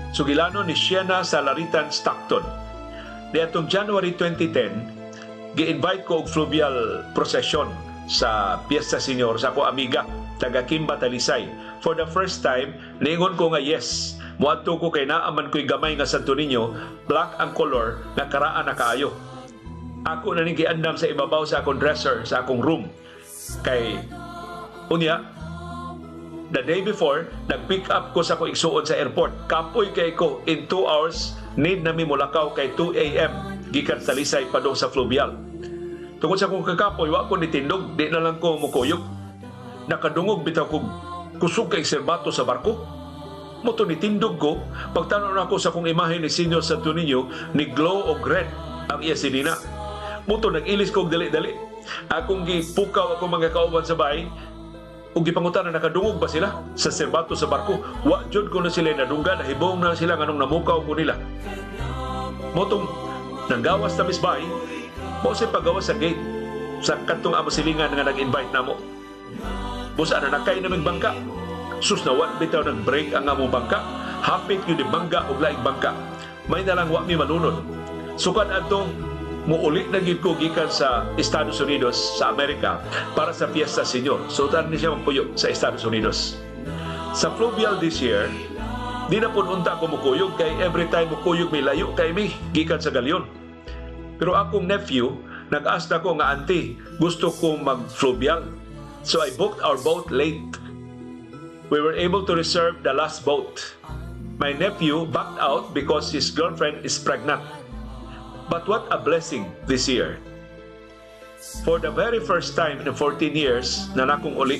Sugilano ni Siena sa Laritan, Stockton. Niadtong January 2010, gi-invite ko og fluvial procession sa Fiesta Senior sa ako amiga taga Kimba, Talisay. For the first time, niingon ko nga yes. Muadto ko kay naa man ko'y gamay nga Santo Niño, black ang color, nga karaan na kaayo. Ako na ning giandam sa ibabaw sa akong dresser sa akong room. Kay unya, the day before, nag-pick up ko sa akong igsuon sa airport. Kapoy kay ko. In 2 hours, need nami mulakaw kay 2 a.m. gikan sa Talisay padung sa Fluvial. Tungod sa akong kakapoy, wa ko nitindog, di na lang ko mukuyog. Nakadungog bitaw kog kusog kay serbato sa barko. Mao to nitindog ko, pagtanaw nako sa akong imahe ni Senyor Santo Niño, ni glow og red ang iya sinina. Mao to nag-ilis ko og dali-dali. Akong gipukaw akong mga kauban sa bahay, ug gipangutana nakadungog ba sila sa serbato sa barko. Wa jud ko na sila nadunggan, nahibong na sila nganong namukaw ko nila. Mao tong nanggawas na mis bahay, mao say paggawas sa gate sa katong amo silingan nga nag-invite namo. Busa na nakay naming bangka. Sus, na wa bitaw nag-break ang among bangka. Hapit yun bangga og laing bangka. May na lang wa mi malunod. Sukad adtong muuli na gyud ko gikan sa Estados Unidos sa Amerika para sa Fiesta Senior. So ni siya magpuyo sa Estados Unidos. Sa Fluvial this year, di na pud unta ko mukuyog kay every time mukuyog may layo kay mi gikan sa galyon. Pero akong nephew, nag-ask na ko nga, "Auntie, gusto ko mag-fluvial." So I booked our boat late. We were able to reserve the last boat. My nephew backed out because his girlfriend is pregnant. But what a blessing this year. For the very first time in 14 years na nakong uli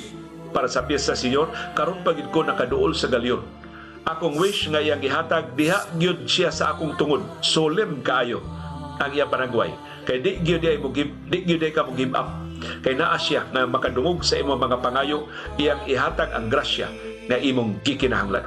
para sa Fiesta Senior, karon pa gid ko nakaduol sa galyon. Akong wish nga iyang gihatag, diha gyud siya sa akong tungod. Solemn kaayo ang iya panagway. Kay di gyud ay mo give, di gyud ay ka mo give up. Kay naa siya nga makadungog sa imong mga pangayo, iyang ihatag ang grasya nga imong gikinahanglan.